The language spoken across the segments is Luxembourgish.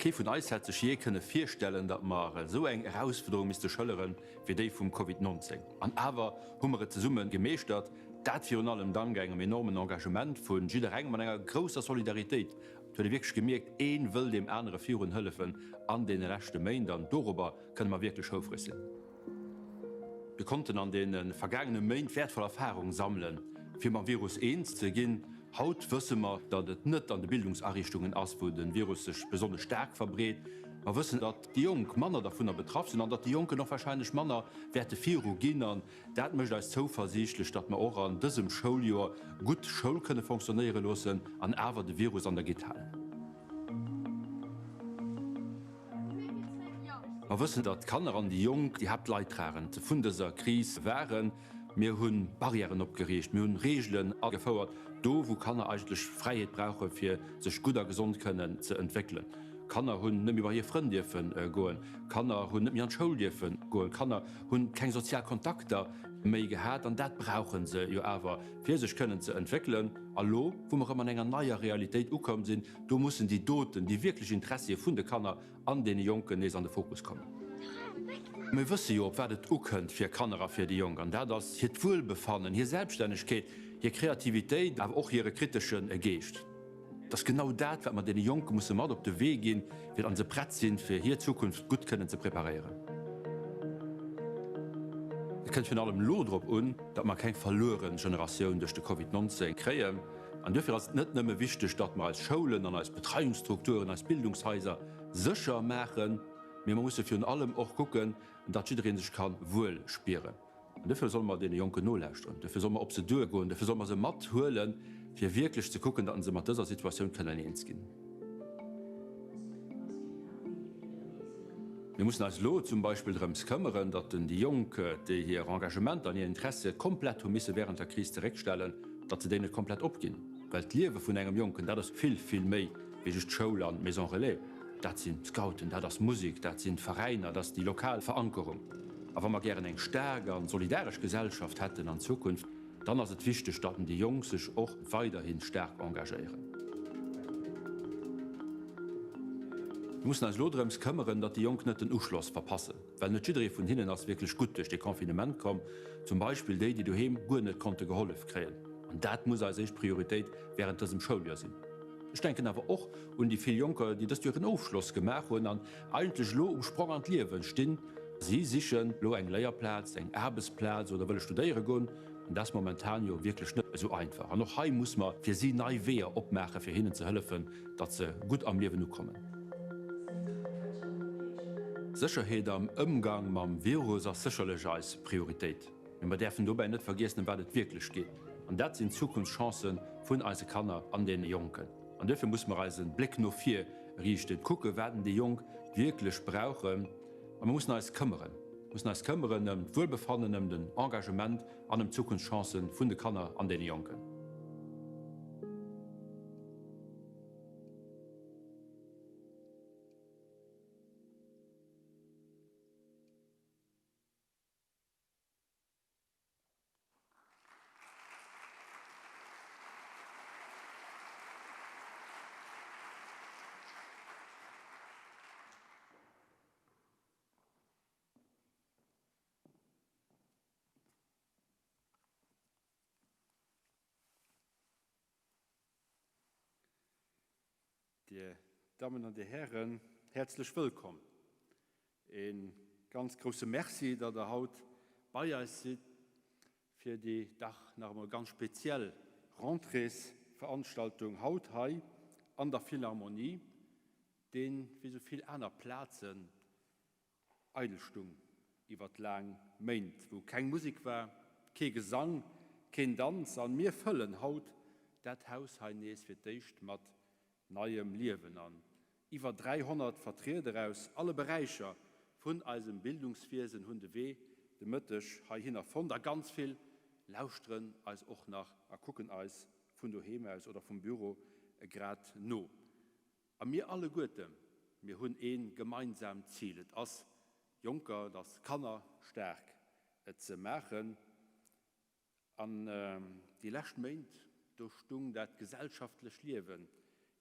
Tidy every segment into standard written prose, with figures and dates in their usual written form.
Kee vun eis hätt sech jee kënne virstellen, datt mer esou eng Erausfuerderung misste schëllere wéi déi vum Covid 19. An awer hu mer et zesumme gemeeschtert, dat virun allem dank engem enormen Engagement vu jidderengem an enger grousser Solidaritéit. Et huet ee wierklech gemierkt, ee wëll deem anere virun hëllefen an deene leschte Méint an dorobber kënne mer wierklech houfreg sinn. Mir konnten an deene vergaangene Méint wäertvoll Erfarung sammelen, fir mam Virus eens ze ginn. Haut wësse mer, datt et net an de Bildungsariichtungen ass, wou de Virus sech besonnesch staark verbreet. Mer wëssen, datt déi Jonk manner dervunner betraff sinn an datt déi Jonken och warscheinlech manner wäerte viru ginn. An dat mécht eis zouversiichtlech, datt mer och an dësem Schouljoer gutt Schoul kënne fonctionnéiere loossen an awer de Virus an der Gitt halen. Mer wëssen, datt d'Kanner an déi Jonk déi Haaptleidtragend vun dëser Kris waren. Mir hu Barrièren opgeriicht, mir hunn Reegelen agefouert, do wou Kanner eigentlech Fräiheet brauche fir sech gutt a gesond kënnen ze entwéckelen. Kanner hunn net méi bei hir Frënn dierfe goen, Kanner hunn net méi an d'Schoul dierfe goen, Kanner hunn keng sozial Kontakter méi gehat an dat brauche se jo awer fir sech kënnen ze entwéckelen. A lo, wou mer erëm an enger neier Realitéit ukomm sinn, Do mussen déi doten, déi wierklech Interessie vun de Kanner an deene Jonken nees an de Fokus kommen. Mir wësse jo, op wat et ukënnt fir Kanner a fir déi Jonk, an dat ass hiert Wuelbefannen, hir Selbststännegkeet, hir Kreativitéit, awer och hire kritesche Geescht. Et ass genau dat, wat mer deene Jonke musse mat op de Wee ginn, fir datt se prett sinn, fir hir Zukunft gutt kënnen ze preparéieren. Et kënnt virun allem elo drop un, datt mer keng verluere Generatioun duerch de Covid 19 kréien. An duerfir ass et net nëmme wichteg, datt mer eis Schoulen an eis Betreiungsstrukturen, eis Bildungshaiser sécher maachen, mee mer musse virun allem och kucken, datt jidderee sech ka wuel spieren. An duerfir solle mer deene Jonken nolauschteren, duerfir solle mer op se duergoen, duerfir solle mer se mathuelen, fir wierklech ze kucken, datt se mat dëser Situatioun kënnen eens ginn. Mir mussen eis elo zum Beispill drëms këmmeren, datt déi Jonk, déi hir Engagementer an hir Interessie komplett hu misse während der Kris zeréckstellen, datt se déi net komplett opginn. Well d'Liewe vun engem Jonken, dat ass vill, vill méi wéi just d'Schoul an d'Maison Relais. Dat sinn d'Scouten, dat ass d'Musek, dat sinn d'Veräiner, dat ass déi lokal Verankerung. A wa mer gären eng staark a solidaresch Gesellschaft hätten an Zukunft, Dann ass et wichteg, datt déi Jonk sech och weiderhi staark engagéieren. Mir mussen eis elo drëms këmmeren, datt déi Jonk net den Uschloss verpassen, well net jidderee vun hinnen ass wierklech gutt duerch dee Confinement komm, zum Beispill déi, déi doheem guer net konnte gehollef kréien. An dat muss eis éischt Prioritéit wärend dësem Schouljoer sinn. Ech denken awer och un déi vill Jonker, déi dëst Joer hiren Ofschloss gemaach hunn an eigentlech elo um Sprong an d'Liewen stinn. Si sichen elo eng Léierplaz, eng Aarbechtsplaz oder wëlle studéiere goen. An dat ass momentan jo wierklech net esou einfach. An och hei muss mer fir si nei Weeër opmaachen, fir hinnen ze hëllefen, datt se gutt am Liewen ukommen. Sécherheet am Ëmgang mam Virus ass sécherlech eis Prioritéit. Mee mer däerfen dobäi net vergiessen, ëm wat et wierklech geet. An dat sinn d'Zukunftschancë vun eise Kanner an deene Jonken. An duerfir muss mer eise Bléck no vir riichten, kucke wat déi Jonk wierklech brauchen. A mer mussen eis këmmeren, mussen eis këmmeren ëm d'Wuelbefannen, ëm den Engagement an ëm d'Zukunftschancë vun de Kanner an deene Jonken. Dir Dammen an Dir Hären, häerzlech wëllkomm. E ganz grousse Merci, datt Der haut bei eis sidd fir déi dach nach emol ganz speziell Rentréesveranstaltung haut hei an der Philharmonie, deen, wéi sou vill aner Plazen, eidel stung iwwert laang Méint, wou keng Musek war, kee Gesang, keen Danz. An mir fëllen haut dat Haus hei nees fir d'éischt mat neiem Liewen an. Iwwer 300 Vertrieder aus alle Beräicher vun eisem Bildungswiesen hunn de Wee de Mëtteg heihinner fonnt a ganz vill lauschteren eis och nach a kucken eis vun doheem aus oder vum Büro grad no. A mir alleguerte, mir hunn ee gemeinsaamt Zil, et ass, Jonker, et ass Kanner staark ze maachen. An déi lescht Méint, do stung dat gesellschaftlecht Liewe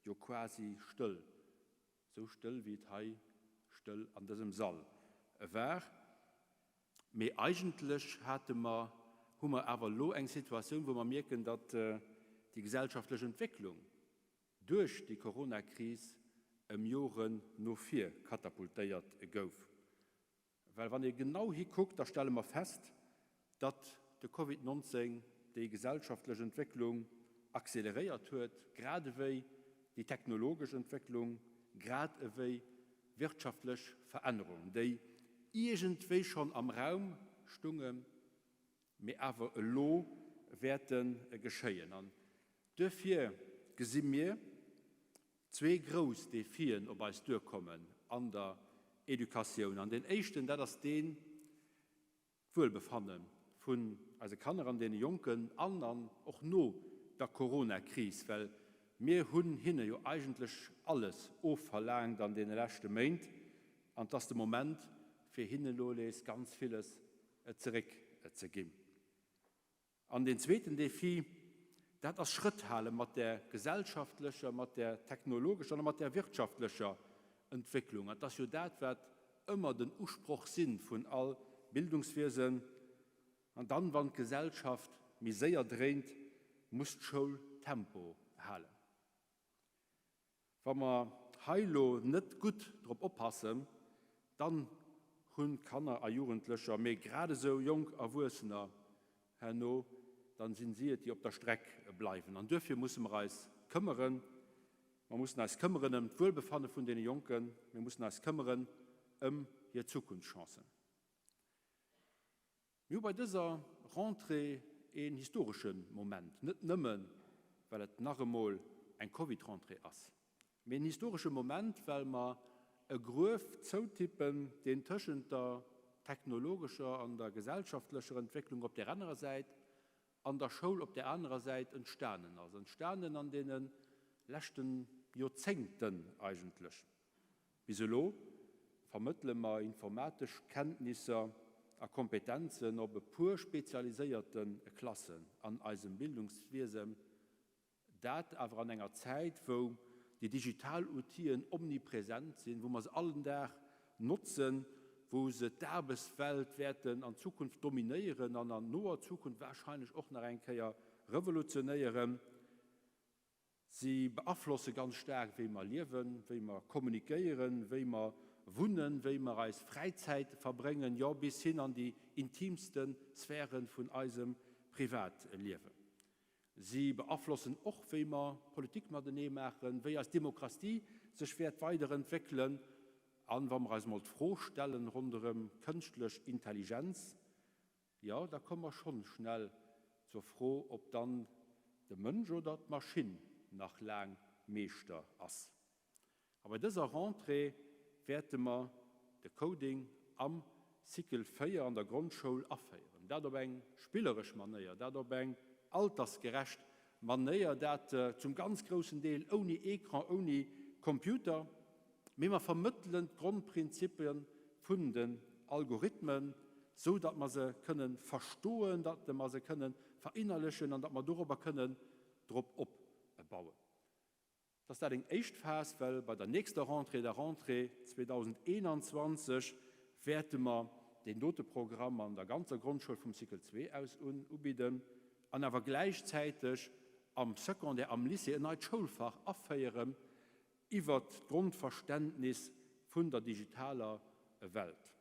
jo quasi stëll. Sou stëll wéi et hei stëll an dësem Sall war. Mee eigentlech hate mer, hu mer awer elo eng Situatioun, wou mer mierken, datt déi gesellschaftlech Entwécklung duerch déi Coronakris ëm Joren no vir katapultéiert gouf. Well wann ee genau hikuckt, da stelle mer fest, datt de Covid 19 déi gesellschaftlech Entwécklung acceleréiert huet, grad ewéi déi technologesch Entwécklung, grad ewéi wirtschaftlech Verännerungen, déi iergendwéi schonn am Raum stungen, mee awer elo wäerte geschéien. An duerfir gesi mir, Zwee grouss Defien op eis duerkommen an der Educatioun. An deen éischten, dat ass deen, d'Wuelbefanne vun eise Kanner an deene Jonken an an och no der Coronakris, well mir hunn hinne jo eigentlech alles ofverlaangt an deene leschte Méint an 't ass de Moment, fir hinne lo nees ganz villes zeréckzeginn. An deen zweeten Défi, dat ass Schrëtt hale mat där gesellschaftlecher, mat där technologescher a mat där wirtschaftlecher Entwécklung. An et ass jo dat, wat ëmmer den Usproch si vun all Bildungswiesen. An dann, wann d'Gesellschaft méi séier dréint, muss d'Schoul Tempo halen. Wa mer hei elo net gutt drop oppassen, dann hunn d'Kanner a Jugendlecher, mee grad esou jonk Erwuessener herno, dann sinn si et, déi op der Streck bleiwen. An duerfir musse mer eis këmmeren. Mer mussen eis këmmeren ëm d'Wuelbefanne vun deene Jonken. Mir mussen eis këmmeren ëm hir Zukunftschancen. Mir hu bei dëser Rentrée een historesche Moment, net nëmmen, well et nach emol eng Covid-Rentrée ass, mee en historesche Moment, well mer e Gruef zoutippen, deen tëschent der technologescher an der gesellschaftlecher Entwécklung op där anerer Säit an der Schoul op där anerer Säit entstanen ass, entstanen an deene leschte Joerzéngten eigentlech. Bis elo vermëttele mer informatesch Kenntnisser a Kompetenzen op e puer spezialiséierte Klassen an eisem Bildungswiesen, dat awer an enger Zäit, wou déi digital Outiller omnipresent sinn, wou mer se all Dag notzen, wou se d'Aarbechtswelt wäerten an Zukunft dominéieren an an noer Zukunft warscheinlech och nach eng Kéier revolutionéieren. Si beaflosse ganz staark, wéi mer liewen, wéi mer kommunikéieren, wéi mer wunnen, wéi mer eis Fräizäit verbréngen, jo bis hin an déi intiimste Sphäre vun eisem Privatliewen. Si beaflossen och, wéi mer Politik matenee maachen, wéi eis Demokratie sech wäert weiderentwéckelen. An wa mer eis emol d'Fro stellen ronderëm kënschtlech Intelligenz, Jo, da komme mer schonn schnell zur Fro, ob dann de Mënsch oder d'Maschinn nach laang Meeschter ass. A bei dëser Rentrée wäerte mer de Coding am Cycle 4 an der Grondschoul aféieren. Dat op eng spilleresch Manéier, dat op eng altersgerecht Manéier, dat zum ganz groussen Deel ouni Ecran, ouni Computer. Mee mer vermëttelen d'Grondprinzippe vun den Algorithmen, sou datt mer se kënnen verstoen, datt mer se kënnen verinnerlechen an datt mer dorobber kënnen drop opbauen. Et ass dat eng éischt Phas, well bei der nächster Rentrée, der Rentrée 2021, wäerte mer deen dote Programm an der ganzer Grondschoul vum Cycle 2 aus un ubidden an awer gläichzäiteg am Secondaire, am Lycée en neit Schoulfach aféieren, iwwert d'Grondverständnis vun der digitaler Welt.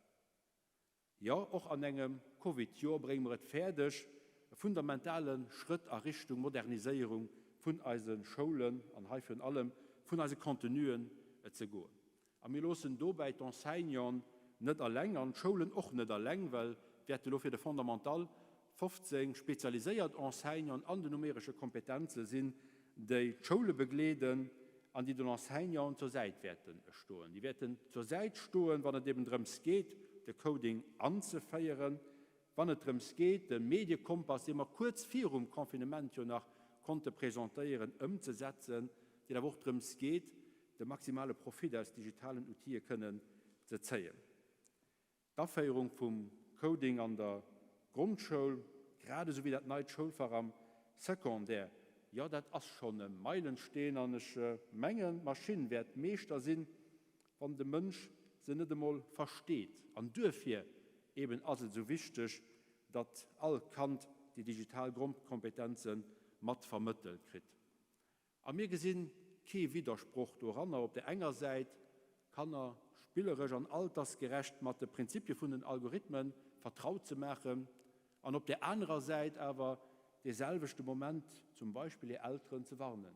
Jo, och an engem Covid-Joer brénge mer et fäerdeg, e fundamentale Schrëtt a Richtung Moderniséierung vun eise Schoulen an hei virun allem vun eise Contenuen ze goen. A mir loossen dobäi d'Enseignanten net eleng an d'Schoulen och net eleng, well wäerte lo fir de Fondamental 15 spezialiséiert Enseignanten an den numeresche Kompetenze sinn, déi d'Schoule begleeden an déi den Enseignanten zur Säit wäerte stoen. Déi wäerten zur Säit stoen, wann et eben drëms geet, de Coding anzeféieren, wann et drëms geet, de Mediekompass, dee mer kuerz virum Confinement jo nach konnte presentéieren, ëmzesetzen, déi et awer och drëms geet, de maximale Profit aus digitalen Outile kënnen ze zéien. D'Aféierung vum Coding an der Grondschoul, grad esou wéi dat neit Schoulfach am Secondaire, jo dat ass schonn e Meilensteen an ech mengen d'Maschinn wäert Meeschter sinn. wann de Mënsch se net emol versteet. An duerfir eben ass et esou wichteg, datt all Kand déi digital Grondkompetenze mat vermëttelt kritt. A mir gesi kee Widdersproch doranner, op där enger Säit Kanner spilleresch an altersgerecht mat de Prinzipie vun den Algorithme vertraut ze maachen, an op där anerer Säit awer dee selwechte Moment zum Beispill hir Elteren ze warnen.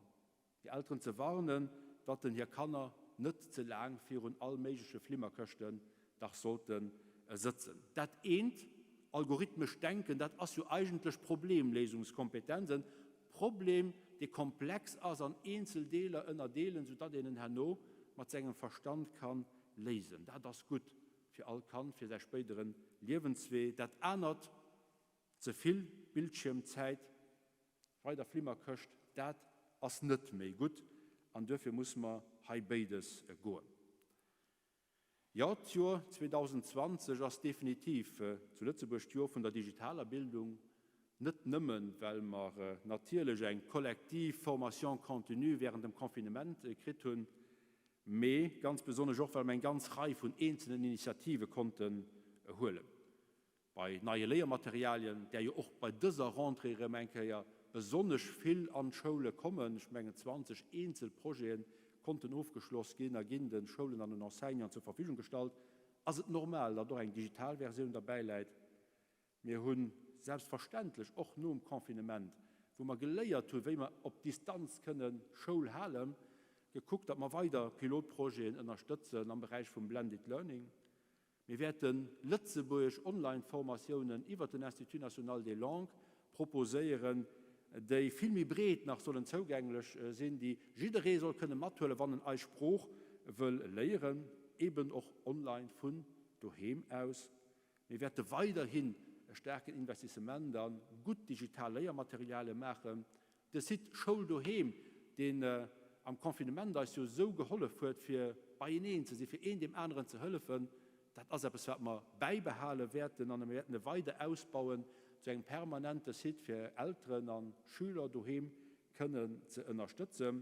Hir Elteren ze warnen, datt en hir Kanner net ze laang virun all méigleche Flimmerkëschten dach sollte sëtzen. Dat eent, algorithmescht Denken, dat ass jo eigentlech Problemléisungskompetenz, en Problem, dee komplex ass, an eenzel Deeler ënnerdeelen, soudatt een en herno mat sengem Verstand ka léisen. Dat ass gutt fir all Kand, fir säi spéidere Liewenswee. Dat anert, ze vill Bildschiermzäit bei der Flimmerkëscht, dat ass net méi gutt an duerfir musse mer hei béides goen. Jo, d'Joer 2020 ass definitiv zu Lëtzebuerg d'Joer vun der digitaler Bildung, net nëmmen, well mer natierlech eng kollektiv Formation continue während dem Confinement kritt hunn, mee ganz besonnesch och, well mer eng ganz Rei vun eenzelnen Initiative konnten huelen. Bei neie Léiermaterialien, där jo och bei dëser Rentrée erëm eng Kéier besonnesch vill an d'Schoule kommen, ech mengen 20 eenzel Projete konnten ofgeschloss ginn a ginn de Schoulen an den Enseignanten zur Verfügung gestallt, ass et normal, datt och eng digital Versioun derbäi läit. Mir hu selbstverständlech och nom Confinement, wou mer geléiert hunn, wéi mer op Distanz kënne Schoul halen, gekuckt, datt mer weider Pilotprojeten ënnerstëtzen am Beräich vum Blended Learning. Mir wäerte lëtzebuergesch Online-Formatiounen iwwert den Institut national des langues proposéieren, déi vill méi breet nach sollen zougänglech sinn, déi jidderee soll kënne mathuelen, wann en eis Sprooch wëll léieren, eben och online vun doheem aus. Mir wäerte weiderhin e staarken Investissement a gutt digital Léiermaterialie maachen. De Site Schoul Doheem, deen am Confinement eis jo esou gehollef huet, fir beieneen ze sinn, fir een deem aneren ze hëllefen, dat ass eppes, wat mer bäibehale wäerten an mir wäerten e weider ausbauen zu engem permanente Site, fir Elteren a Schüler doheem kënnen ze ënnerstëtzen.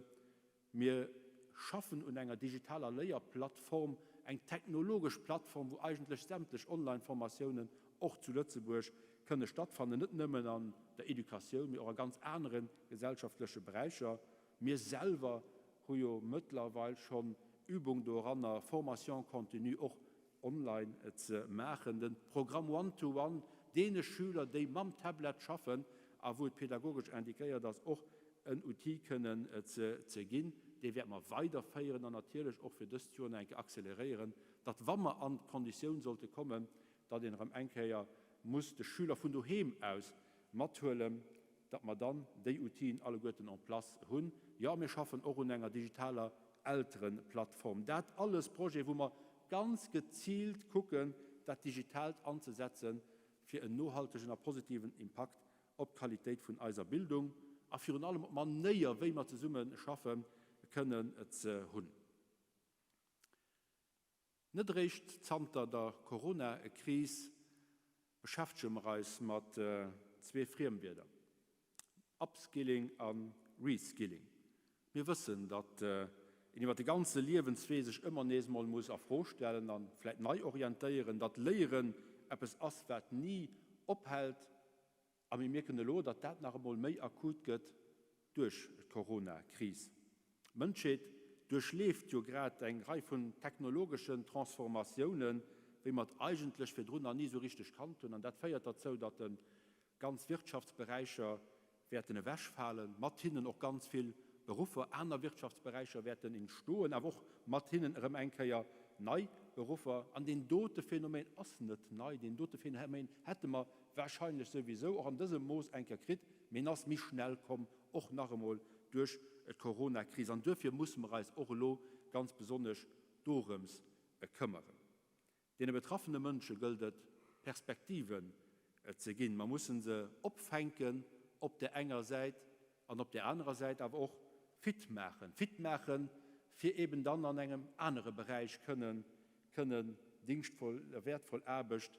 Mir schaffen un enger digitaler Léierplattform, eng technologesch Plattform, wou eigentlech sämtlech Online-Formatiounen och zu Lëtzebuerg kënne stattfannen, net nëmmen an der Educatioun, mee och a ganz anere gesellschaftleche Beräicher. Mir selwer hu jo mëttlerweil schonn Übung doranner, Formation continue och online ze maachen. De Programm One to One, deene Schüler, déi mam Tablet schaffen a wou et pedagogesch indiquéiert ass, och en Outil kënnen ze ginn, dee wäerte mer weiderféieren an natierlech och fir dëst Joer nach eng Kéier acceleréieren, datt, wa mer an d'Konditioun sollte kommen, datt een erëm eng Kéier muss de Schüler vun doheem aus mathuelen, datt mer dann déi Outile alleguerten en place hunn. Jo, mir schaffen och un enger digitaler Elterenplattform. Dat alles Projete wou mer ganz geziilt kucken, dat Digitaalt anzesetzen, fir en nohaltegen a positiven Impakt op d'Qualitéit vun eiser Bildung a virun allem op d'Manéier, wéi mer zesumme schaffen, kënnen ze hunn. Net eréischt zanter der Corona-Kris beschäftege mer eis mat zwee Friemwierder, Upskilling a Reskilling. Mir wëssen, datt een iwwer de ganze Liewenswee sech ëmmer nees emol muss a Fro stellen a vläit nei orientéieren, datt Léieren eppes ass, wat ni ophält. A mir mierken elo, datt dat nach emol méi akut gëtt duerch d'Corona-Kris. D'Mënschheet duerchleeft jo grad eng Rei vun technologeschen Transformatiounen, wéi mer et eigentlech virdrun nach ni esou richteg kannt hunn. An dat féiert derzou, datt ganz Wirtschaftsberäicher wäerten ewechfalen, mat hinnen och ganz vill Beruffer. Aner Wirtschaftsberäicher wäerten entstoen, awer och mat hinnen erëm eng Kéier nei Beruffer. An deen dote Phänomen ass net nei. Deen dote Phänomen hätte mer wahrscheinlech souwisou och an dësem Mooss eng Kéier kritt, mee en ass méi schnell komm, och nach emol duerch d'Coronakris. An duerfir musse mer eis och elo ganz besonnesch dorëms këmmeren. Deene betraffene Mënsche gëllt et, Perspektiven ze ginn. Mer mussen se opfänken op där enger Säit an op där anerer Säit awer och fit maachen. Fit maachen, fir eben dann an engem anere Beräich kënnen kënnen dingschtvoll, wäertvoll Aarbecht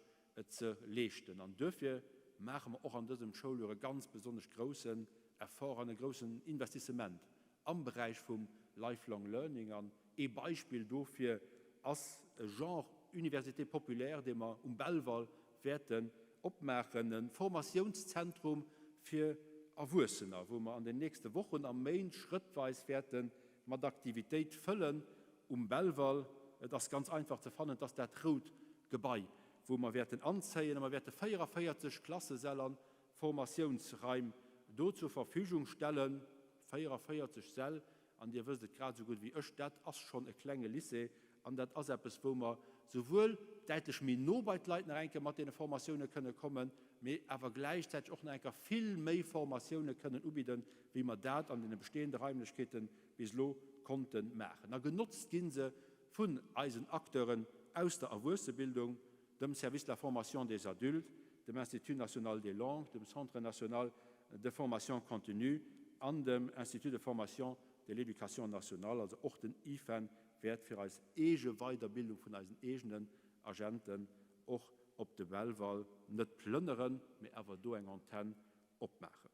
ze leeschten. An duerfir maache mer och an dësem Schouljoer e ganz besonnesch groussen Effort an e groussen Investissement am Beräich vum Lifelong Learning. An ee Beispill dofir. ass e Genre Université populaire, dee mer um Belval wäerten opmaachen, e Formatiounszentrum fir Erwuessener, wou mer an den nächste Wochen a Méint schrëttweis wäerte mat Aktivitéit fëllen um Belval. Et ass ganz einfach ze fannen, et ass dat rout Gebai, wou mer wäerten anzéien, a mer wäerte 44 Klassesäll an Formatiounsraim do zur Verfügung stellen, 44 Säll, an Dir wësst et grad esou gutt wéi ech, dat ass schonn e klenge Lycée an dat ass eppes, wou mer souwuel däitlech méi no bei d'Leit nach eng Kéier mat deene Formatioune kënne kommen, mee awer gläichzäiteg och nach eng Kéier vill méi Formatioune kënnen ubidden, wéi mer dat an deene bestehende Raimlechkeete bis elo konnte maachen. A genotzt gi se vun eisen Acteuren aus der Erwuessebildung, dem Service de la formation des adultes, dem Institut national des langues, dem Centre national de formation continue an dem Institut de formation de l'éducation nationale. Also och den IFEN wäert fir eis eege Weiderbildung vun eisen eegenen Agenten och op de Belval net plënneren, mee awer do eng Antenn opmaachen.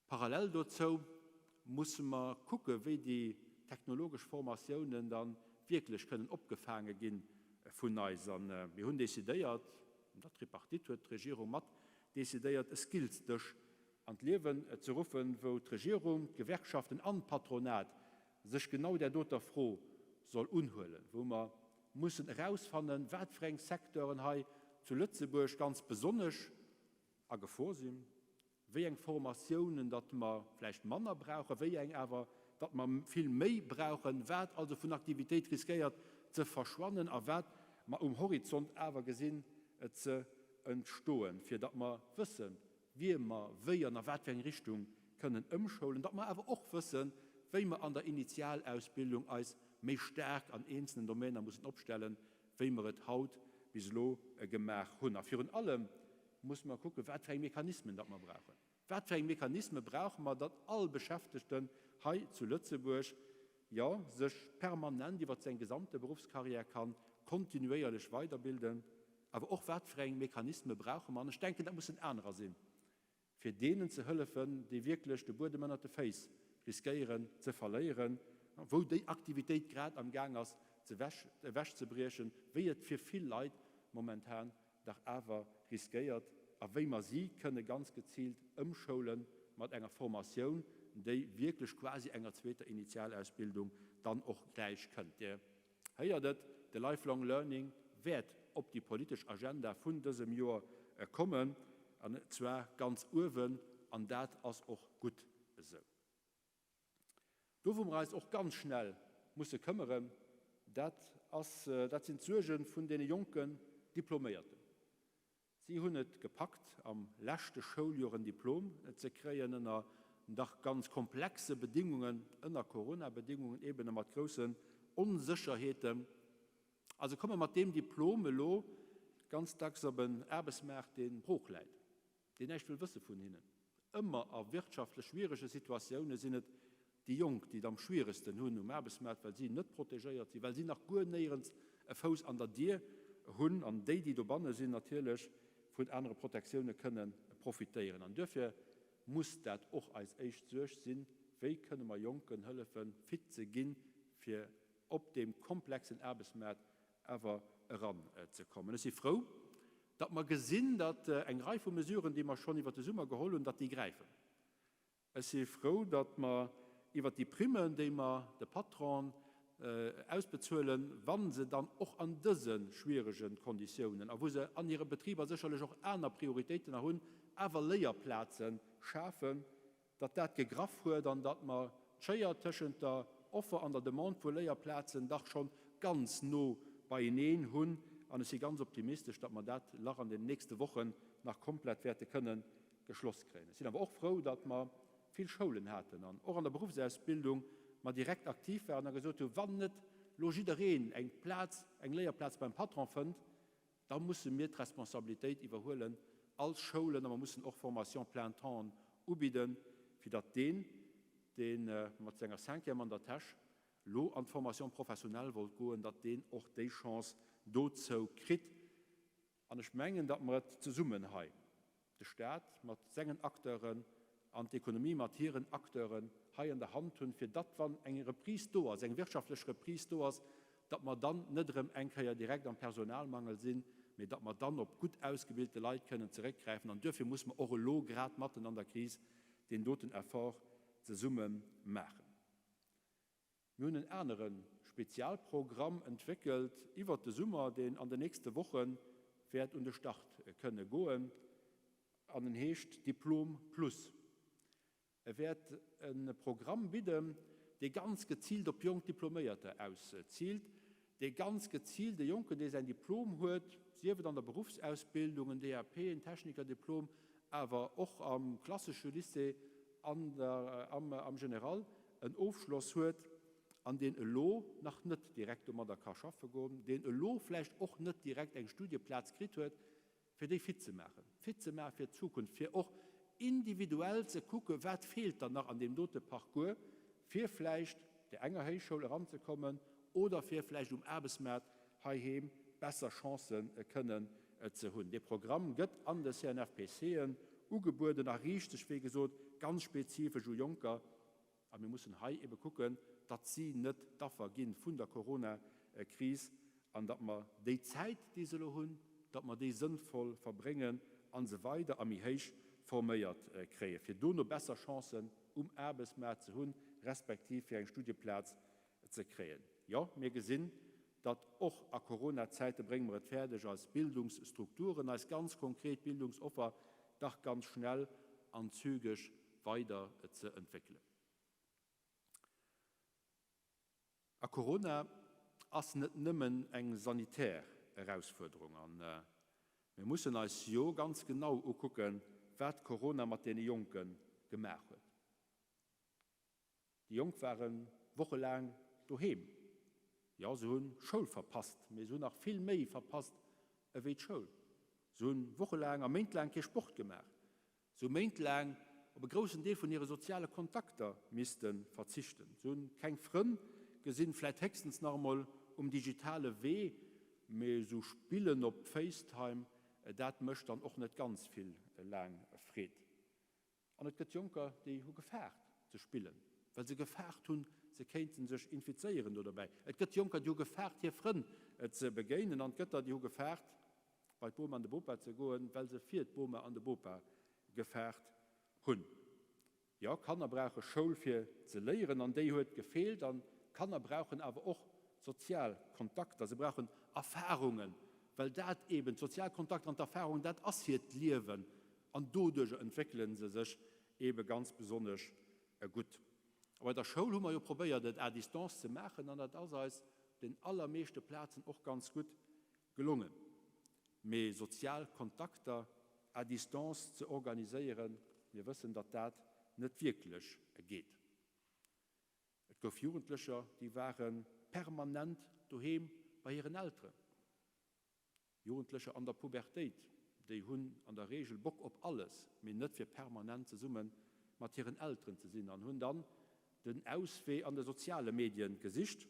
Parallel dozou musse mer kucke wéi déi technologesch Formatiounen da wierklech kënnen opgefaange gi vun eis. A mir hunn decidéiert, an der Tripartite huet d'Regierung mat decidéiert, e Skills-Dësch an d'Liewen ze ruffen, wou d'Regierung, d'Gewerkschaften an d'Patronat sech genau där doter Fro soll unhuelen, wou mer mussen erausfannen, wat fir eng Secteuren hei zu Lëtzebuerg ganz besonnesch a Gefor sinn. wéi eng Formatiounen datt mer vläicht manner brauchen, wéi eng awer datt mer vill méi brauchen, wat also vun Aktivitéit riskéiert ze verschwannen a wat mer um Horizont awer gesinn ze entstoen, fir datt mer wëssen, wie mer wéi an a wat fir eng Richtung kënnen ëmschoulen, datt mer awer och wëssen, wéi mer an der Initialausbildung eis méi staark an eenzelnen Domainer mussen opstellen, wéi mer et haut bis elo gemaach hunn. A virun allem musse mer kucken, wat fir eng Mechanismen datt mer brauchen. Wat fir eng Mechanisme brauche mer, datt all Beschäftegten hei zu Lëtzebuerg, jo, sech permanent iwwert seng gesamte Beruffscarrière kann kontinuéierlech weiderbilden, awer och wat fir eng Mechanisme brauche mer, an ech denken, dat mussen anerer sinn, fir deenen ze hëllefen, déi wierklech de Buedem ënnert de Féiss riskéieren ze verléieren, wou déi Aktivitéit grad am Gaang ass ewechzebriechen, wéi et fir vill Leit momentan dach awer riskéiert, a wéi mer si kënne ganz geziilt ëmschoule mat enger Formatioun, déi wierklech quasi enger zweeter Initialausbildung dann och gläich kënnt. Dir héiert et, de Lifelong Learning wäert op déi politesch Agenda vun dësem Joer kommen, an zwar ganz uewen, an dat ass och gutt esou. Do wou mer eis och ganz schnell musse këmmeren, dat ass, dat sinn d'Suerge vun deene jonken Diploméierten. Si hunn et gepackt, am leschte Schouljoer en Diplom ze kréien, ënner dach ganz komplexe Bedingungen, ënner Corona-Bedingungen eben a mat groussen Onsécherheeten. A se komme mat deem Diplom elo ganz dacks op en Aarbechtsmaart, dee brooch läit. Déi näischt wëll wësse vun hinnen. Ëmmer a wirtschaftlech schwierege Situatioune sinn et déi Jonk, déi et am schwieregsten hunn um Aarbechtsmaart, well si net protegéiert sinn, well si nach guer néierens e Fouss an der Dier hunn an déi, déi dobanne sinn, natierlech vun anere Protektioune kënne profitéieren. An duerfir muss dat och eis éischt Suerg sinn, Wéi kënne mer Jonken hëllefen, fit ze ginn, fir op deem komplexen Aarbechtsmaart awer eran ze kommen. Ech si frou, datt mer gesinn, datt eng Rei vu Mesuren, déi mer schonn iwwert de Summer geholl hunn, datt déi gräifen. Ech si frou, datt mer iwwert déi Primmen, déi mer de Patronen ausbezuelen, wa se dann och an dëse schwierege Konditiounen a wou se an hire Betriber sécherlech och aner Prioritéiten nach hunn, awer Léierplaze schafen, datt dat gegraff huet an datt mer d'Schéier tëschent der Offer an der Demande vu Léierplazen dach schonn ganz no beieneen hunn. An ech si ganz optimistesch, datt mer dat Lach an den nächste Wochen nach komplett wäerte kënne geschloss kréien. Ech sinn awer och frou, datt mer vill Schoulen haten an och an der Beruffsausbildung mer direkt aktiv waren a gesot hunn, wann net elo jiddereen eng Plaz, eng Léierplaz beim Patron fënnt, Da musse mir d'Responsabilitéit iwwerhuelen als Schoulen a mer mussen och Formation plein temps ubidden, fir datt deen, dee mat senger Cinquième an der Täsch lo an d'Formation professionnelle wollt goen, datt deen och déi Chance dozou kritt. An ech mengen, datt mer et zesummen hei, de Stat mat sengen Acteuren an d'Ekonomie mat hiren Acteuren, hei an der Hand hunn, fir datt, wann eng Reprise do ass, eng wirtschaftlech Reprise do ass, datt mer dann net erëm eng Kéier direkt am Personalmangel sinn, mee datt mer dann op gutt ausgebilte Leit kënnen zeréckgräifen. An duerfir muss mer och elo grad matten an der Kris deen doten Effort zesumme maachen. Mir hunn en anere Spezialprogramm entwéckelt iwwert de Summer, deen an den nächste Woche wäert un de Start kënne goen, an en heescht Diplom Plus. E wäert e Programm bidden, dee ganz geziilt op jonk Diploméierter ausziilt, dee ganz geziilt e Jonken, dee säin Diplom huet, sief et an der Beruffsausbildung, en DAP, en Technikerdiplom, awer och am klassesche Lycée, an der, am General, en Ofschloss huet an deen elo nach net direkt domadder ka schaffe goen, deen elo vläicht och net direkt eng Studieplaz kritt huet, fir déi fit ze maachen, fit ze maache fir d'Zukunft, fir och individuell ze kucken, wat feelt dann nach an deem dote Parcours, fir vläicht der enger Héichschoul eranzekommen oder fir vläicht um Aarbechtsmaart heiheem besser Chancë kënnen ze hunn. Dee Programm gëtt an de CNFPCen ugebueden a riicht sech, wéi gesot, ganz spezifesch u Jonker. A mir mussen hei ebe kucken, datt si net d'Affer gi vun der Coronakris an datt mer déi Zäit, déi se elo hunn, datt mer déi sënnvoll verbréngen a se weider a méi héich forméiert kréien, fir dono besser Chancen um Aarbechtsmaart ze hunn, respektiv fir eng Studieplaz ze kréien. Jo, mir gesinn, datt och a Coronazäite brénge mer et fäerdeg, eis Bildungsstrukturen, eis ganz konkret Bildungsoffer dach ganz schnell an zügeg weider ze entwéckelen. A Corona ass net nëmmen eng sanitär Erausfuerderung. A mir mussen eis jo ganz genau ukucken, wat Corona mat deene Jonke gemaach huet. Déi Jonk ware wochelaang doheem. Jo, se hu Schoul verpasst, mee se hunn nach vill méi verpasst ewéi d'Schoul. Se hu wochelaang a méintlaang kee Sport gemaach. Se hu méintlaang op e groussen Deel vun hire soziale Kontakter misste verzichten. Se hu keng Frënn gesinn, vläit héchstens nach emol um digitale Wee, mee esou Spillen op FaceTime, dat mécht dann och net ganz vill laang Freed. An et gëtt Jonker, déi hu gefaart ze spillen, well se gefaart hunn, se kéinte sech infizéieren do dobäi. Et gëtt Jonker, déi hu gefaart, hir Frënn ze begéinen. An et gëtt der, déi hu gefaart, bei d'Boma an de Bopa ze goen, well se fir d'Boma an de Bopa gefaart hunn. Jo, Kanner brauche Schoul fir ze léieren, an déi huet gefeelt. An Kanner brauchen awer och sozial Kontakter, se brauchen Erfarungen, well dat eben, d'sozial Kontakter an d'Erfarungen, dat ass hiert Liewen. An doduerjer entwéckele se sech eebe ganz besonnesch gutt. A bei der Schoul hu mer jo probéiert, et à distance ze maachen, an dat ass eis op den allermeeschte Plazen och ganz gutt gelongen. Mee sozial Kontakter à distance ze organiséieren, mir wëssen, datt dat net wierklech geet. Et gouf Jugendlecher, déi ware permanent doheem bei hiren Elteren. Jugendlecher an der Pubertéit, déi hunn an der Reegel Bock op alles, mee net fir permanent zesumme mat hiren Elteren ze sinn an hunn dann den Auswee an de soziale Medien gesicht.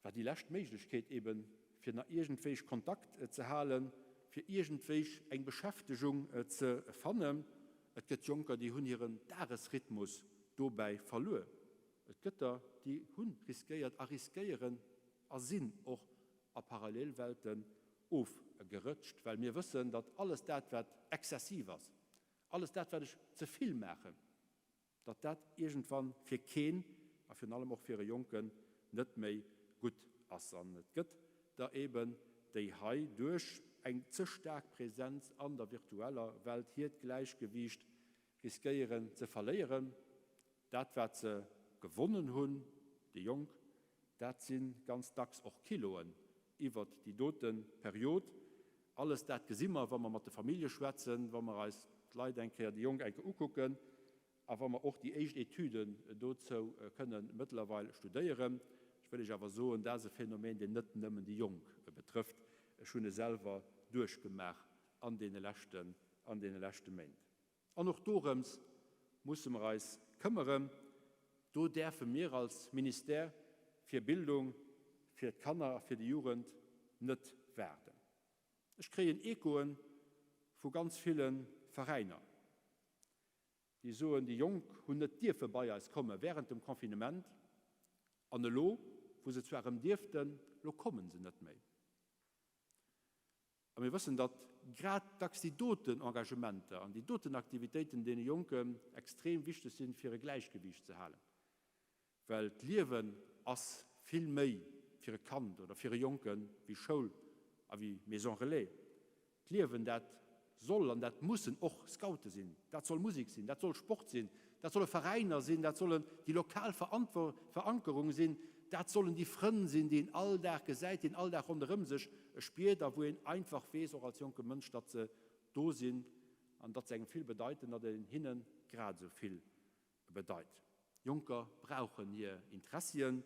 War déi lescht Méiglechkeet eben, fir nach iergendwéich Kontakt ze halen, fir iergendwéich eng Beschäftegung ze fannen. Et gëtt Jonker, déi hunn hiren Dagesrhythmus dobäi verluer. Et gëtt der, déi hu riskéiert a riskéieren a sinn och a Parallelwelten ofgerëtscht, well mir wëssen, datt alles dat, wat exzessiv ass, alles dat, wat ech ze vill maachen, datt dat iergendwann fir keen a virun allem och fir e Jonken net méi gutt ass. An et gëtt der eben, déi hei duerch eng ze staark Präsenz an der virtueller Welt hiert Gläichgewiicht riskéieren ze verléieren. Dat wat se gewonnen hunn, déi Jonk, dat si ganz dacks och Kiloen iwwert déi dote Period. Alles dat gesi mer, wa mer mat de Famillje schwätzen, wa mer eis d'Leit eng Kéier, déi Jonk eng Kéier ukucken a wa mer och déi éischt Etüden dozou kënne mëttlerweil studéieren. Ech wëll Iech awer soen, dat ass e Phänomen, deen net nëmmen déi Jonk betrëfft. Ech hunn e selwer duerchgemaach an deene leschten, an deene leschte Méint. An och dorëms musse mer eis këmmeren. Do däerfe mir als Ministère fir Bildung, fir d'Kanner a fir déi Jugend net waarden. Ech kréien Echoe vu ganz ville Veräiner, déi soen, déi Jonk hunn net dierfe bei eis komme während dem Confinement an elo. wou se zwar erëm dierften, lo kommen se net méi. A mir wëssen, datt grad dacks déi doten Engagementer an déi doten Aktivitéiten deene Jonken extrem wichteg sinn, fir e Gläichgewiicht ze halen. Well d'Liewen ass vill méi fir e Kand oder fir e Jonke wéi Schoul a wéi Maison Relais. D'Liewen, dat soll an dat mussen och Scoute sinn, dat soll Musek sinn, dat soll Sport sinn, dat solle Veräiner sinn, dat sollen déi lokal Verankerung sinn, dat sollen déi Frënn sinn, déi een all Dag gesäit, déi een all Dag ronderëm sech spiert a wou een einfach weess, och als jonke Mënsch, datt se do sinn an datt se engem vill bedeiten, datt een hinne grad esou vill bedeit. Jonker brauchen hir Interessien,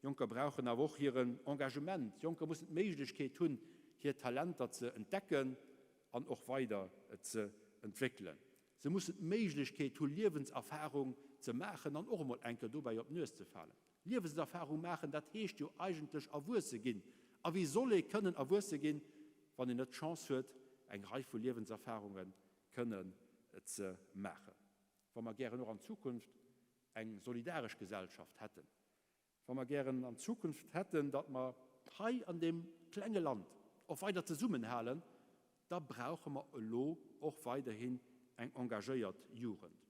Jonker brauchen awer och hiren Engagement, Jonker mussen d'Méiglechkeet hunn, hir Talenter ze entdecken an och weider ze entwéckelen. Se mussen d'Méiglechkeet hu Liewenserfarung ze maachen an och emol eng Kéier dobäi op d'Nues ze falen. Liewenserfarung maachen, dat heescht jo eigentlech erwuesse ginn. A wéi soll ee kënnen erwuesse ginn, wann een net d'Chance huet, eng Rei vu Liewenserfarunge kënnen ze maachen? Wa mer gären och an Zukunft eng solidaresch Gesellschaft hätten, wa mer gären an Zukunft hätten, datt mer hei an deem klenge Land och weider zesummenhalen, da brauche mer elo och weiderhin eng engagéiert Jugend.